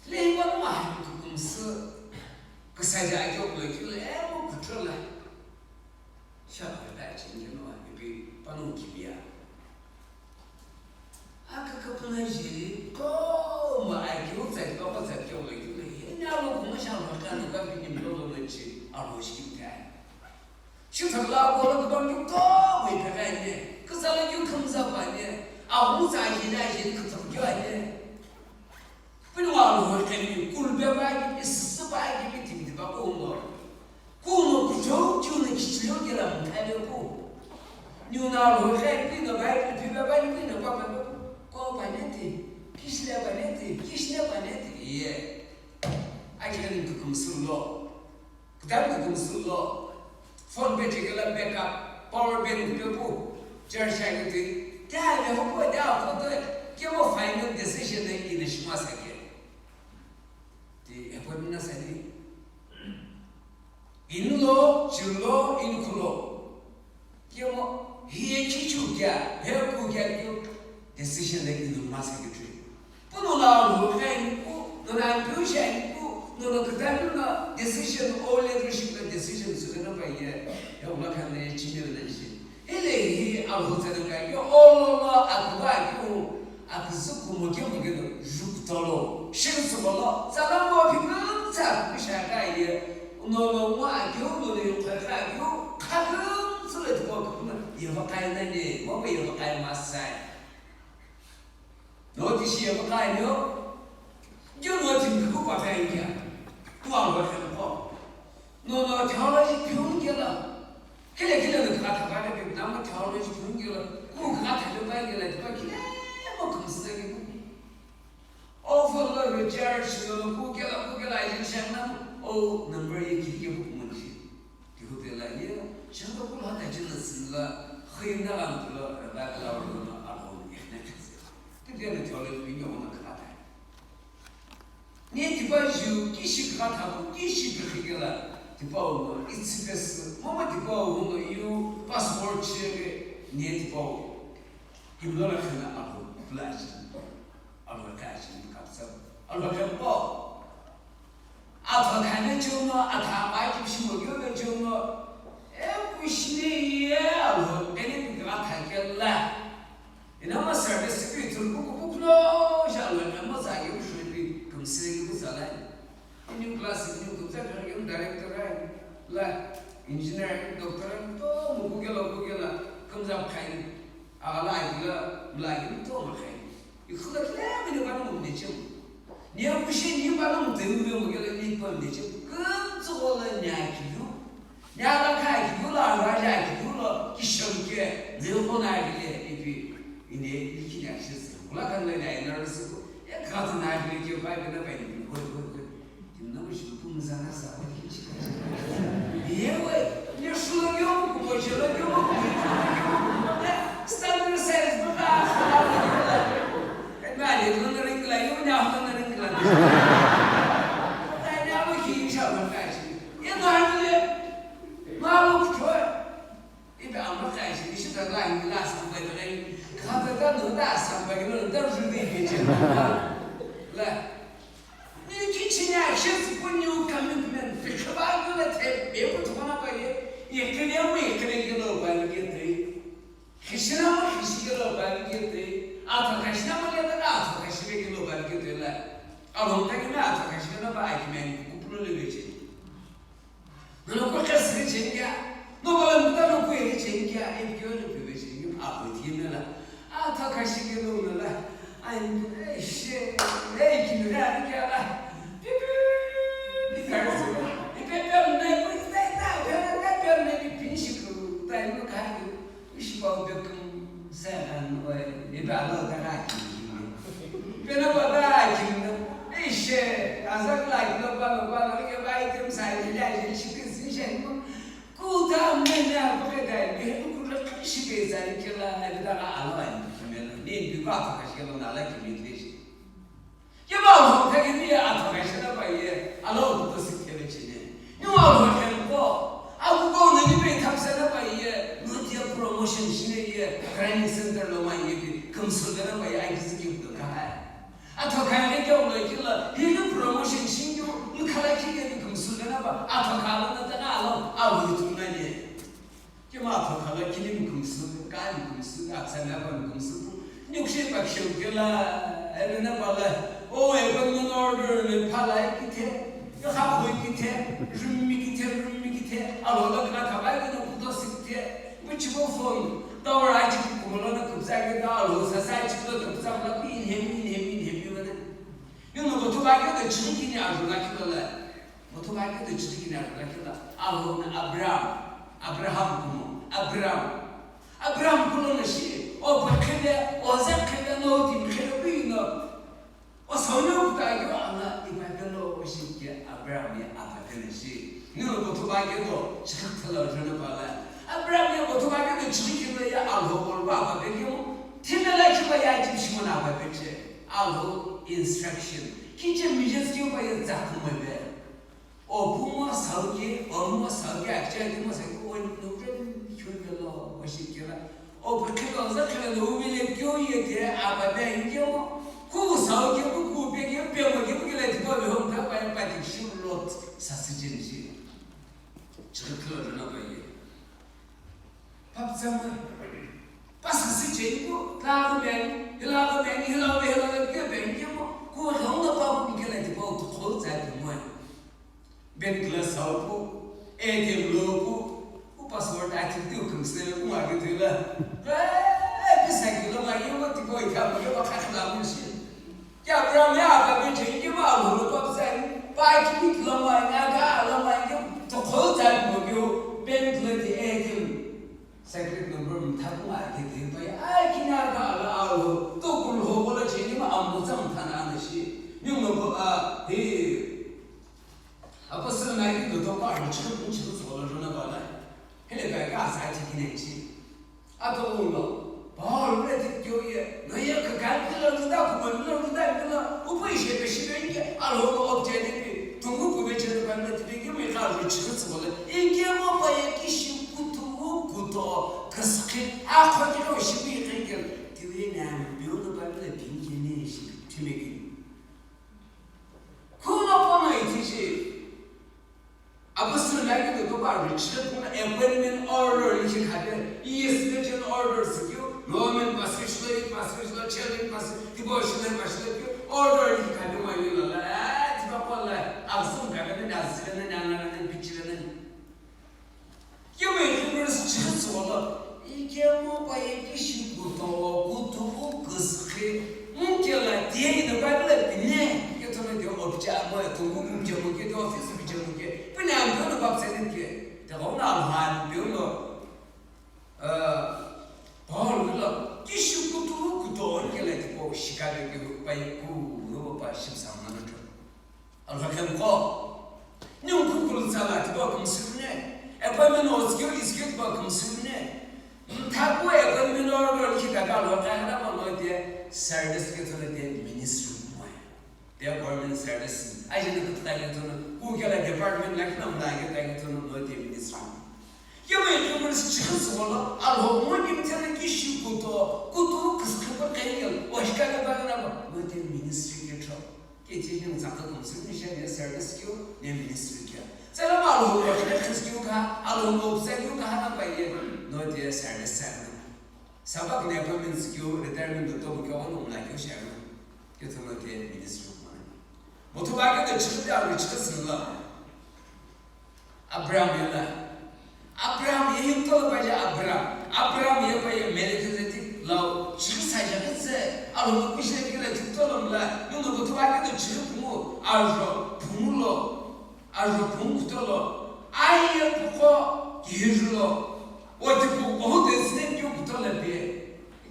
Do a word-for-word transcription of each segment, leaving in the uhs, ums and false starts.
Leipa no ahami kukumsü küsaje akeu lo kilo emo kutro la. Shaba da chinge no ipi panu kimia. Aka kapuna jeli ko ma akeu tsai pa ko tsai keu lo kilo. Ina lo kuma shaba ka no ka bini lo lo chi aro shi kimta. Shutharla kolo kubam yu to wei pekha ine, kazala yu khamza pa ine, ahung za yina yin kuthum kyo ine. Pini wa lo kemi kulbe ba ki, isisi ba ki, mi tim tiba ko mo. Ko mo kujo, kyo ne kichilo kela mkale ko. Ni una lo kemi, pini ba ki, pini ba ki, pini ba ba ko. Ko ba ne ti, kishile ba ne ti, kishile ba ne ti, ye. Akilani kukum sulo. Kutami kukumsü lo, phone battery kela backup, power bank pepu, charge shiaghi toi, ta ve hopu ta photo, kemo final decision na ina shima sake. Ti appointment na sani. Inlo, chirlo, inkhulo. Kemo, hiye kichu kya, he ku kya kyo, decision na ina ma secretary. Puno la lo khainiku, no na piu shainiku, no no kutami no decision, o leadership na decision sugana pa ye, ya ula khan le chimi na shi. Hele hi alho tsana ka yo, o lo lo, akuba kyo, akuzu kumo kyo mo kyo, jukutolo, shin sumolo, tsala mo pi man tsa, kusha ka ye, no no mo akyo, no no kha ka kyo, kha kyo, sule tuko kuma, ye va kai na ne, mo ye va kai masai. No ti shi yepa kai no. Yo no ti mkhu pa kai kia. Tu ang wa kan ko. No no theology pyun kia la. Kile kile no ka ta ba ke na mo theology pyun kia la. Ku ka ta lo ba kia la ti ba kile mo kum sa ki. Over lo church no ku kia la ku kia la yin shan na. O number ye ki ke bu mun shi. Tihutela ye, shanda kula ta chila sila, khayna gantula, rada kala wala na alhom yehna chese. Tibya na chole ni yo na kata. Ni tiba ju, kishi kata, kishi bikigela, tiba uno, it's best, mama tiba uno, you passport check, ni tiba uno. Kimlo la khana alhom, flash. Alhom kashi, kapsa, alhom kapo. Atha khane cheuno, atha pai kipshi mogyo be cheuno, e kushne ye alo, ene bi gra thakella. Ina ma service bi thul buku buku lo, jalo, ina ma za ye kushne bi kumsire ki buza la. New class, new kumsa, new director, la, engineer, doctor, to, mu kugela, kugela, kumza khai, agala, agila, mla, to, ma khai. Ikhula kile mene bana mumnechim. Nia kushe ni bana muteu me mugela ni pa mnechim. Kümtsugola nia kilu. Nia la ka kilu la raja kilu la kishamke. Ne kona kile ipi. Ine iki nia kishis. Kula kan la nia ina rasuko. E kata na kile kio pai bena pai ni. Hoi, hoi, hoi. Kimna mo shi pu mzana sa wa ki chika. Yewe, ne shulo yo mo kumo, shelo yo mo kumo, shelo yo mo kumo, standard size mo ka. Ema le lo na ringla, yo na ho na ringla. Ta na mo ki sha mo ka shi. Ye no ha le. Ma lo ko. Ibe amba kai shi, ishi ta la, la samba kai. Ka ta ta no ta samba kai, no ta ju de ke che. La. Ni ki chi nya shi pu new commitment, pe ka ba no la te, be pu to na ba ye. Ye ke ne mo, ye ke ne ke lo ba ye te. Kishina mo, kishi ke lo ba ye te. A ta ka shi na mo le ta, a ta ka shi ke lo ba ye te la. A lo ta ke na, a ta ka shi na ba, a ki me ku pu lo le be che. Nono ko kasi ke chengia, no bala muta no ko eri chengia, e kyo no pe chengia, a ko ti me la. A ta ka shi ke no la. Ai, e she, e ki no ra ni kya la. Pi pi, pi ka so. E pe pe me ko ta ta, pe pe me pi pin shi ko. Ta no ka. Ishi pa u bekum seven, oi, ibe alo ta ka ki. Ibe na pa ta ki no. Ishe, azak la ki lo pa lo pa lo ke ba item sa ni da ji shi ki si she no. Ku ta me na ko ke da, be ku lo ki shi be sa ni ke la, ibe ta ka alo ai ki me lo. Ni bi pa ta ka shi lo na la ki mi de shi. Ye ba ho ka ke ni a ta ka shi na ba ye, alo ku to si ke be chi ne. Ni wa ho ke ko, a ku ko ni ni be thap sa na ba ye, no dia promotion shi ne ye, training center lo ma ye bi, kam so na ba ye, ai ki si ki ko ka hai. A ta Hili promotion shingyu, mkhala kike mi kumsule na ba, atho kala na tana alo, awu tunani. Kima atho kala kini mi kumsule, ka mi kumsule, aksa na ba mi kumsule. Nyukshe pa kshokela, ebe na bala, o ebe no order le pala ikite, ya ha ho ikite, rumi kite, rumi kite, alo la kana kabai no kuto sikte, which go phone, tower aji kumolo na kupsa ke da alo, sa sa aji kuto kupsa la, inhemi, inhemi, inhemi, inhemi. Ningu mothuba keu do chighi kini arhu lakhi lola. Mothuba keu do chighi kini arhu lakhi lola. Alhou na Abraham. Abraham kumo. Abraham. Abraham kulo na shi. O pa khele, o za khele, no ti khele pi no. O sonya uta yo ana iba kelo o shi ke Abraham ya apa kele shi. Ningu mothuba keu do chighi kelo jona bala. Abraham ya mothuba keu do chighi kelo ya alhou ko ba apa kele mo. Thimela khiba ya jim shimona apa kele. Alhou instruction. Kiche mije skiu pa ye za kumebe. O pumo sauke, o mo sauke, akcha di mo sauke, o no ren khiu ke lo, o shi ke la. O pa khilo za khilo no umi le kyo ye te, a ba be nge mo. Ku sauke, ku ku pe ke, pe mo ke, ke la di ko be hom ta pa pa ki shi lot, sa si jin shi. Chighi kelo na pa ye. Paptsama. Pasasi cheni ko, tlaku beni, hilaku beni, hilaku beni, hilaku beni, ke beni ke mo, ku longa pa ku ke la di pa u to khol za di mo. Bank la sau ko, A T M lo ko, u password a ti ti u kung se ku ma ke tu la. Eh, pisa ki lo ma yo ti ko i ka mo yo pa kha la mo shi. Kya Abraham ya ka be che ki ma lo lo pa sai. Pa ki ni lo ma ya ka lo ma ke to kho ta mo ke ben kle di e ke. Secret number mtha ku ma ke de pa ya. Ai ki na ka la a lo to ku lo ho ko la che ni ma am mo zam tha na na shi. Ni mo ko a he. Apostle na ki do to pa ro che ku che so lo na ba la. Hele ka ka sa ti ki ne chi. Ato ulo, Paul ule ti kyo ye, no ye ka ka kilo ruda, kuma milo ruda, milo, upo ishe pe shibe inge, alo ko obje ne pe, tungu kube che ruda, milo ti pe, yume ka ru chi kutsu bole, inge mo pa ye ki shi kutu, kuto, kaskhe, a kho ki lo shi bi ke ke, ti we na, milo no pa milo bi inge ne shi, ti me ki. Kuno pa no iti shi, Apostle Nike do ko ba rich le puna appointment order likhi khate, iye special order sikyo, Roman pastor shlo, pastor shlo, chairman pastor, tibo shlo, pastor kyo, order likhi khate mo yilo la, eh, tiba ko la, absum ka na, na zile na, na na na bichile na. Kyo mo yilo chitsu wala, ikemo pa ye kishi kuto, kuto kuskhe, mukela tie ino Bible pine, kyo tono kyo obja mo, to ku kumje mo, kyo office kumje mo, kyo Pune ampe no baptized ke. Te ko na han pe no. Eh, Paul lo, kishu kutu kuto on ke la tipo shikabe ke pa ku no pa ship sa na to. Al hakem ko. Ni ku ku sa la tipo kum sune. E pa me no skio iskio pa kum sune. Tha ko e pa me no ro ki ka ka lo ka na mo no te service ke to te ministry mo. Department service. Aje na kutu tagi tono. Ku kela department la kina mla ke tagi tono no te ministry. Kemo ye kemo si chikhi solo, alho mo ni mtela ki shi kuto, kutu kiskhi pa kengel, o shika ke ba na ba, no te ministry ke tro. Ke ti ni mzaka kumsu ni sha ne service kyo, ne ministry kyo. Sala ma alho mo shika kiskhi ka, alho mo upsa kyo ka hana pa ye, no te service sa na. Sabak ne appointment sikyo, retirement do to kyo ono mla kyo shano. Kyo tono ke ministry kumana. Moto ba ke de chikhi de aru chikhi sinla. Abraham yela. Abraham ye yim to ba ya Abraham. Abraham ye ba ye Melchizedek lao chikhi sa ya ke se. Alo no kushe ke la chikhi to lo mla. Yo no moto ba ke de chikhi kumo. Ajo, pumulo. Ajo pung kutolo, aye puko kihijulo, oti puko hu de sinem kyo kutolo pe.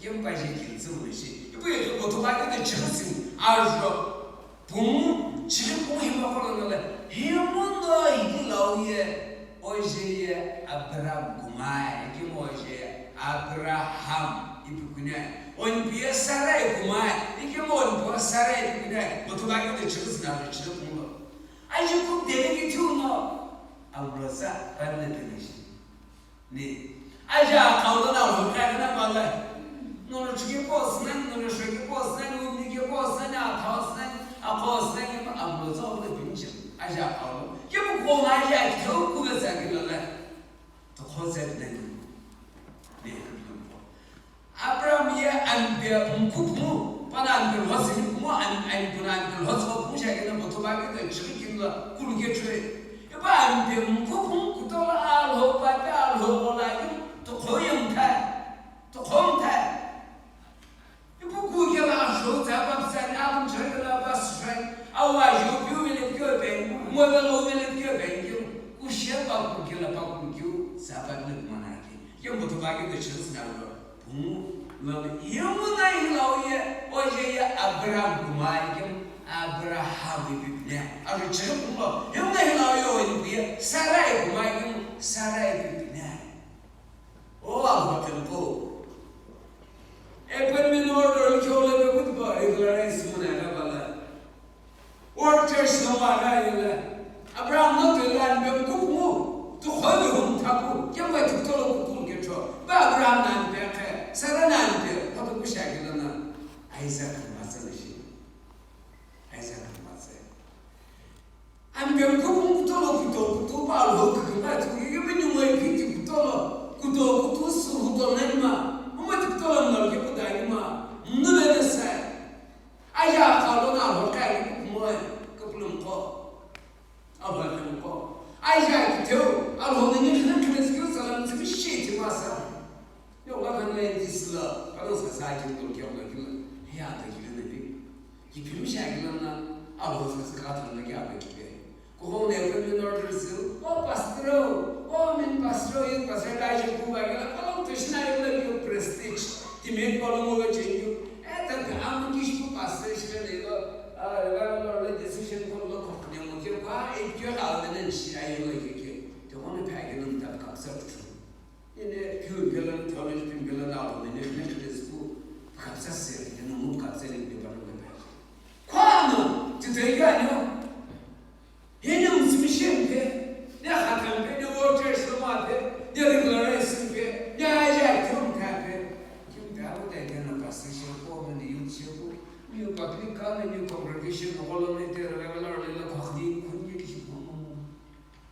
Kyo pa je kin tsu mo shi. Ipu ye ko to ba ke de chikhi sin. Ajo pung chikhi pung hi ma ko lo le. Hi mo no hi lo ye. O je ye Abraham kumai. Ki mo je Abraham ipu kunai. On pia Sarai kumai. Ki mo on pia Sarai ipu kunai. Ko to ba ke de chikhi sin, ajo chikhi pung lo. Aji ku dele ki thiu no, aulasa, Bible pele shi. Ni, aji akaulo na lo ka na mala. No no chike po sna, no no shike po sna, no ni ke po sna, a po sna, a po sna, Theu kuve tsa kilo le. Tokho tsa dinani. Ne kulo. Abraham ye ampe mkhu phumu, pana ampe lhosi phumu, am-, am-, puna ampe lhosi phumu shakena botoba ke to chiri kilo kulu ke chwe. Ipa ampe mkhu phumu kutola alho pa pe alho mola ke tokho ye mthai. Tokho mthai. Ipu ku kela asho tsa pa psa ni apu chakela pa srai. Awa jo piu vele kyo pe. Mo vele o vele kyo pe. Ku she pa ku kela pa ku kyo sa pa ni mana ke. Ke mo to ba ke de chance na lo. Pung lo ye mo na hi lo ye. O ye ye Abraham kuma ke. Abraham bi bi ne. A ro chiri pung lo. Ye mo na hi lo ye o ye. Sarai kuma ke. Sarai bi bi ne. O Alhou kemqo. Appointment order likhe lo pe kuti pa regularize mona ka bala. World Church no ma ka yela. Abraham no te lan pe kupu. Tu kholi hum thaku. Kemba tu tolo kupu ke cho. Ba Abraham nan pe khe. Sara nan pe. Patu kusha ke na. Isaac ma sa shi. Isaac ma sa. Ampe mkhupu kutolo kuto kutu pa lo kutu pa tu ye menu mo ipiti kutolo kuto kutu su kuto nani ma. Mama ti kutolo mna ke kuta ni ma. Mnu le ne sa. Aya ka lo na lo ka ni ku mo e. Ka pulum ko. Aba ke ko. Aya ki teu. Alo ne ni khna khna skill salam ti shi ti ma sa. Yo, wa kan le this la, ka lo sa sa ki to ki ma ki la. Ya ta ki le bi. Ki phim sha ki la na, a lo sa sa ka ta na ki a ki be. Ko ho ne ko ni order su, o pastor, o min pastor, youth pastor ka je ku ba ki la, ka lo to shi na yo la yo prestige. Ti me ko lo mo lo je yo. E ta ta am ki shi pastor shi le lo. A la lo le decision ko lo ko ne mo ke kwa e ki la le ne shi ayo le ke. Ti ko ne pa ki la ta ka sa. Ine piu mpelo, theology piu mpelo na alo, ine, ine, ine, school, kapsa se, ine, mu kapsa le, ine, pano, ine, pa. Kwano, titaiga, nyo. Ine, mu simishe mpe, ne, hata mpe, ne, world church lo ma mpe, ne, regularize mpe, ne, aja, kiu mpe, mpe. Kiu mpe, abo, da, ine, na pastor she, ko, ne, youth she, ko, new public, ka, ne, new congregation, ko, lo, ne, te, regular, le, lo, ko, ni, kun, ye, ki, ko, mo, mo.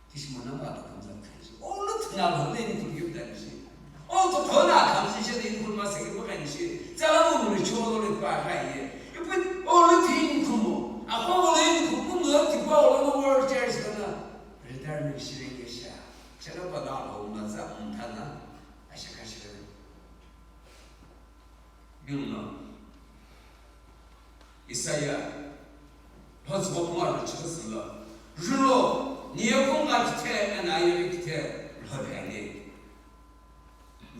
Kishimana ba ta kamza khanshi. O lo thuna lo le ni khulgi ta shi. O to khona khamshi shi ni khulma se ki khanshi. Tsala mo mo cho lo le pa ka ye. Ipu o lo thi ni khumo. A ko lo le ni khumo no ti pa o lo world church na. Retirement shi le ke sha. Chala pa da lo ma za um thana. Asha ka shi. Ninguno Isaiah lhotsügho pungaro chighi silo, "Julo, niye kunga kithe ena ayeghi kithe lhophe ani.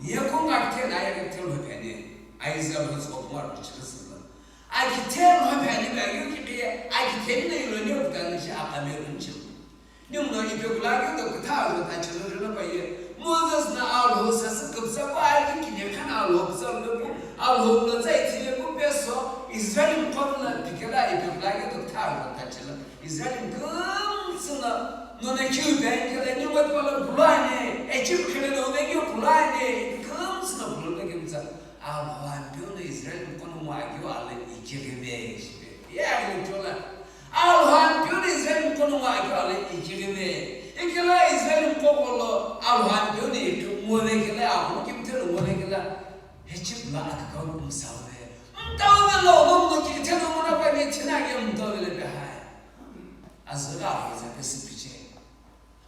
Niye kunga kithe ena ayeghi kithe lhophe ani." Isaiah lhotsügho pungaro chighi silo. Akithe lhophe ani ba yu kiqiye, akithe mina ilo niye kutani shi aqame runchim. Ninguno ipe kula keu do kütha ajo tachelo jona paye, Moses na Alhou sasü küpütsa pa aki kine khan Alhou küpütsa lo pu, Alhou lo tsa ithile pu peso, Israel mkhono na pikela ipe kula keu do kütha ajo tachelo. Israel kümtsü na, nona kiu ben kele ni wat pala bulane, Egypt kele no ne kiu bulane, kümtsü na bulane kümtsa. Alhou Ampeu no Israel mkhono mo akiu ale ichighive shipe. Ye aghi chola. Alhou Ampeu no Israel mkhono mo akiu ale ichighive. Ikela Israel mkhono lo Alhou Ampeu no ichighive kela, ahu kimthe lo ngove kela. Egypt la akakau msauve. Mtauve lo, lo, lo, ki theno mona pa ni thina ke mtauve le behai. Azra Alhou za pesipiche.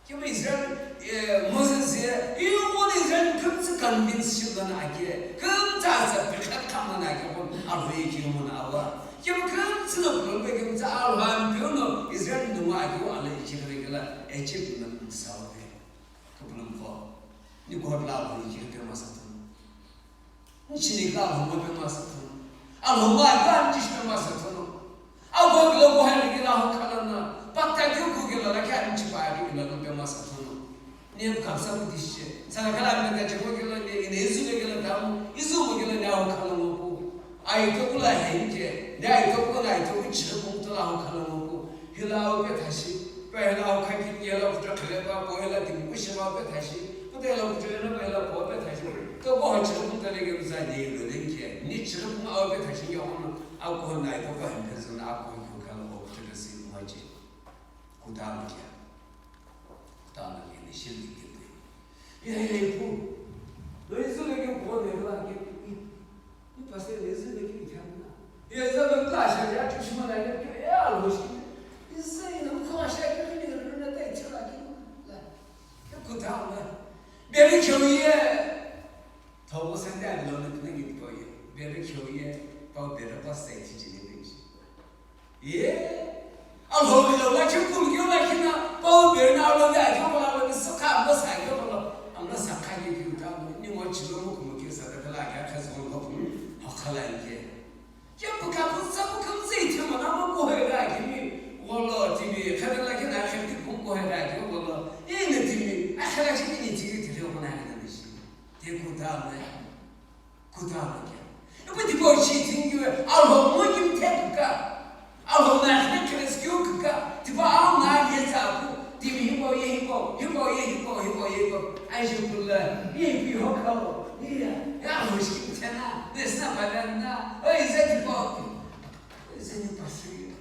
Kemu Israel, eh, Moses ye, iwu Israel kümtsü convince shi lana ake, kümtsü asa pikhat khamana ake, kon Alhou ye kiri mona awa. Kemu kümtsü no problem pe kümtsü Alhou Ampeu no Israel nungu ake wa ala ichighi kela, Egypt na msauve. Problem ko. Ni God la Alhou ye kiri pe masatun. Nchini kila Alhou ngo pe masatun. Alhou ngo ake anchishi pe masatun. Ago kilo ko hani kila ho khalana. Pakta kyu ku kila la kya nchi pa ake kila no pe masatun. Ni kapsa ku dishe. Sana kala mi ta chego kila ni, ni izu le kila tamu. Izu mo kila ni ho khalana ku. Aito kula henje. Ni aito kula aito ku chhe ku to la ho khalana ku. Hila au pe thashi, pe hila au khaki ni hila kutra khale pa, po hila timu kushi ma pe thashi, puta hila kutra na pe hila po pe thashi. To ko ha chiri puta le ke za ni lo den ke, ni chiri puta au pe thashi ya hono, au ko na ko pa hin pe zona au ko ko kala ko kutra si ma je. Kuta ma ke. Ta Shimbi kepu. Ye, ye, pu. Lo izu lo ke po de la ke pu. I, i pastor le izu lo ke itham na. Ye, za lo kla sha ya chu shima la ke, ye, a lo shi. Izu ina ko sha ke ni ro na ta ichila ke la. Ke kuta la. Beri kyo ye. Thomo sa ta lo na ke ni ko ye. Beri kyo ye. Pa beri pa sa ichi jini de. Ye. Alhou lo la chi kum yo la kina, pau beri na lo da jo la lo ni saka mo sa yo lo. Amna saka ye ki ta ni mo chi lo mo kum ki sa da la ka ka zo lo kum. Ha khala ye. Ye bu ka bu sa bu kum zai che mo na mo ko he da ki ni. Wo lo ti mi ka da la kina ka ti kum ko he da ki wo lo. Ye ni ti mi, a khala chi ni ti ti lo mo na ni ni shi. Te ko ta mo. Kuta lo kya. Ipu tipau shi tingkiwe, Alhou mo kim te kuka. Alhou na khne kres kyu kuka. Tipau au na ye tsa ku. Timi hipau ye hipau, hipau ye hipau, hipau ye hipau. Ai shi kula, ye pi ho kau. Ye, ya Alhou shi kim te na. Ne sna pa na. Oi, ze tipau. Ze ni pa shi.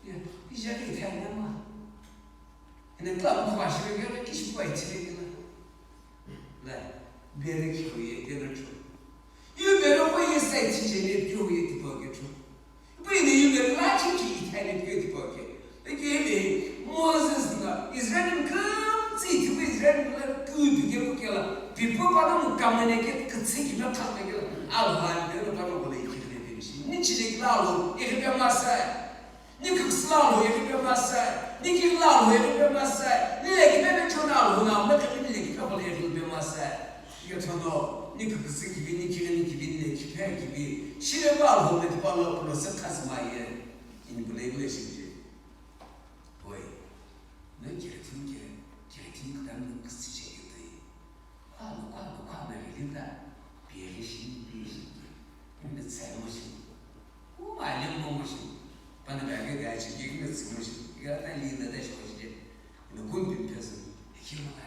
Ye, ija ke te na ma. Ene kla mo kwa shi ke ke kish pa ti ke na. La, beri kyo ye ke na tro. Yu beri ko ye sai chi je ne pyo ye ti pa ke tro. Ipu ene yu beri la chi ki ita ne pyo ti pa ke. Eke ene Moses na Israel kam tsi ti Israel la ku bi ke ku ke la. Pi po pa na mo kam ne ke ke tsi ki na kha ke la. Al ha beri pa no ko le ki ne pe shi. Ni chi le la lo, e ke pe ma sai. Ni küküsü la lo yeri pe masai, ni kiri la lo yeri pe masai, ni leki pe pe chona lo na me kiri ni leki pe bole yeri pe masai. Ye thono, ni küküsü kibi, ni kiri ni kibi, ni leki pe kibi. Shire ba lo me tipa lo pulo se kasma ye. Ini bule bule shinje. Boy, ne kiri tin kiri, kiri tin kiri ni küküsü che yeri. Kwano, kwano, kwano, ilinda, piyeghi shini, piyeghi shini, ina tsaimo shini, umalembomo shini, pana bage gachi, ina tsimo shini, igana linda da shiko shije, ina kumpi peso, ikimala,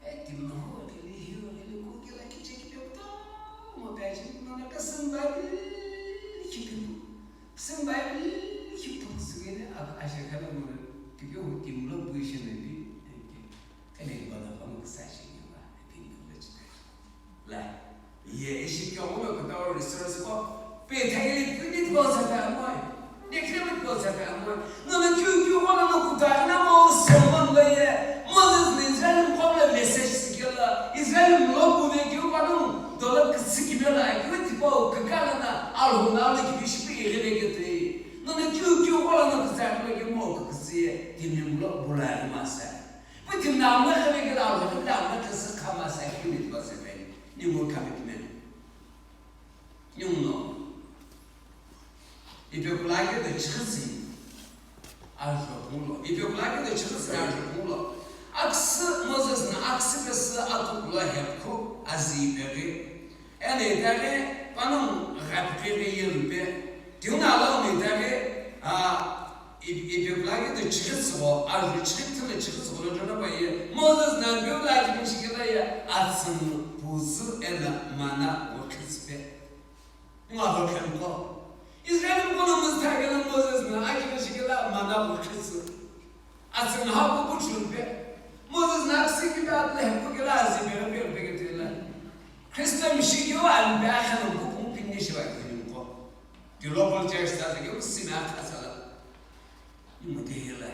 e, timno ho, ili hiyo, ili kukila kiche kipe kutomo gachi, nona kasimba, ili kipipu, simba, ili kipu, sugene, ashakala mo, kipe ho, timlo, buishene, bi, Ene bana kama kasa shi ni ba, pin ko le chita. La, ye ishi kyo mo ko ta resource ko, pe ta ye kuni ko sa ta mo. Ne kre mo ko sa ta mo. No na kyu kyu ko na ko ta na mo so mo le ye. Moses ne Israel ko le message sikela. Israel mo ko ne kyu ba no. Do la kisi ki bela, kyu ti ko ka ka na, al ho na le ki shi pe ye le ke te. No na kyu kyu ko na ko sa ko le mo ko si ye. Ti mi mo bula ma sa. Pu timi na amna khave kela, amna khave kela, amna khase khama sa kini tipa seven. Ni mo commitment. Ni mo no. Ipe kula ke de chikisi. Ajo kulo. Ipe kula ke de chikisi ajo kulo. Aksi Moses na aksi pesi atukula hepko azi ipe ke. Ene itaghi panongu ghapikighi ye mpe, tighengu na lau no itaghi, a, i-, ipe kula ke do chighi tsügho, a, chighi thana chighi tsügho lo jona pa ye, Moses na mpe kula akimi shikela ye, atsünghu puzü ena mana wo khitsüpe. Ngado khemko. Israel mkono muzitha kena Moses na akimi shikela mana wo khitsü. Atsünghu ha pupu chumpe. Moses na aksi kipe atile hepukela azi pere pere peketela. Kristo mishikeu anpe akhana mpupu mpinne shiva kilimko. The local church sa ke usime akhasala. Imutehela.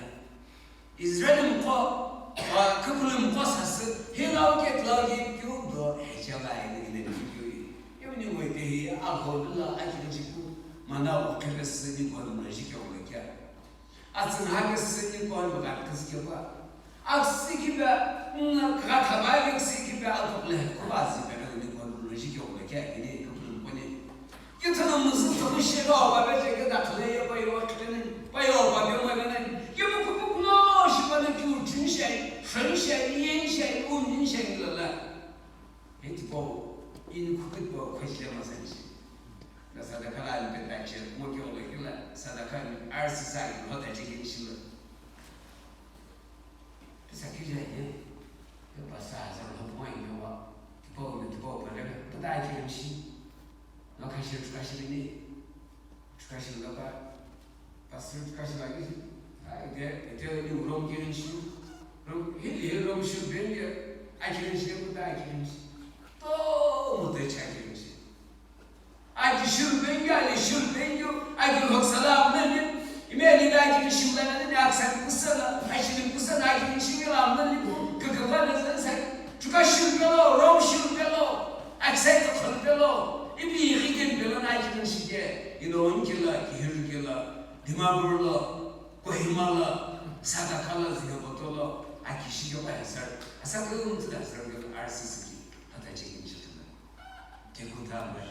Israel mko, wa, kukulu mko sasi, hilau ke tlau ke kiu do, hechela ene ene kiu. Imni mo tehi, alho dula, akini chiku, mana o kepesi ni kwa mna jike o kia. Atsünghu ke sini ko anu ka kisi ke pa. Aksi kipe, mm, ka khabai ke sini kipe atukle, ko ba si pe ka ni ko lo ji ke o ke ke ni ko ko ni. Ke tana musu to shi ro ba be ke da khle ye pa yo khle ni, pa yo ba be mo be ni. Ke mo ko ko no shi pa ni ki u chin shi, shen shi, yen shi, u min shi la la. Eti po, in kukit po, kwesile masanji. Na sadaka la alipeta che, mo ke ole kila, sadaka ni arsi sa ki hota che ke shilo. Pesa kija ye, ke pasa sa lo po ye wa, tipo, tipo, pere, pata che ke shi. Lo ka shi, ka shi ni. Chukashi lapa, pastor chukashi lagi, ah, ite, ite ni ulom kirin shi, Hili Rome shirupeni ye, akhirinshi ye kuta akhirinshi. Tomo te chi akhirinshi. Aki shirupeni ye, ali shirupeni ye, aki lhoksa la amnani. Ime ali da akhirinshi mla nani, aksani kusana, ashini kusana akhirinshi la amnani. Kakava na zansa. Chuka shirupelo, Rome shirupelo. Aksai to khonpelo. Ipi ighikempelo na akhirinshi ke. Ino onkela, kihirukela. Dimapur lo. Kohima lo, Sakakha lo, Zhenghapoto lo, aki shikegho hazar, asa keu mtsu hazar keu R C C ki, hata cheki nishituna. Kekutha mwe.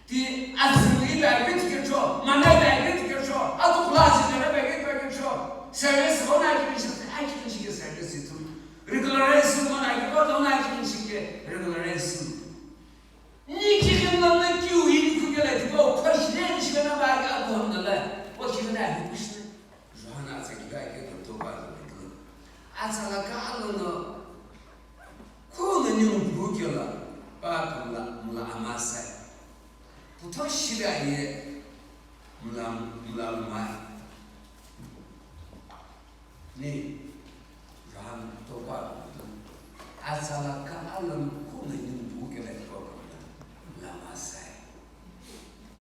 Ti atsüni bai keu tikecho, mana bai keu tikecho, atu class nere bai keu tikecho. Service ho na ki nishituna, aki nishike service tu. Regularize mo na ki ko na ki nishike, regularize. Ni kighimna na kiu ini kukela tipau, khashile ni shikana ba ya kuhamna la, wa kighina hi kushina. Johana atsa kiga ke to ba lo. Atsa la ka alo no. Ko na ni mu kela, ba kamla mla amasa. Puto shira ye mla mla mai. Ni, Johana tokwa, atsala ka alam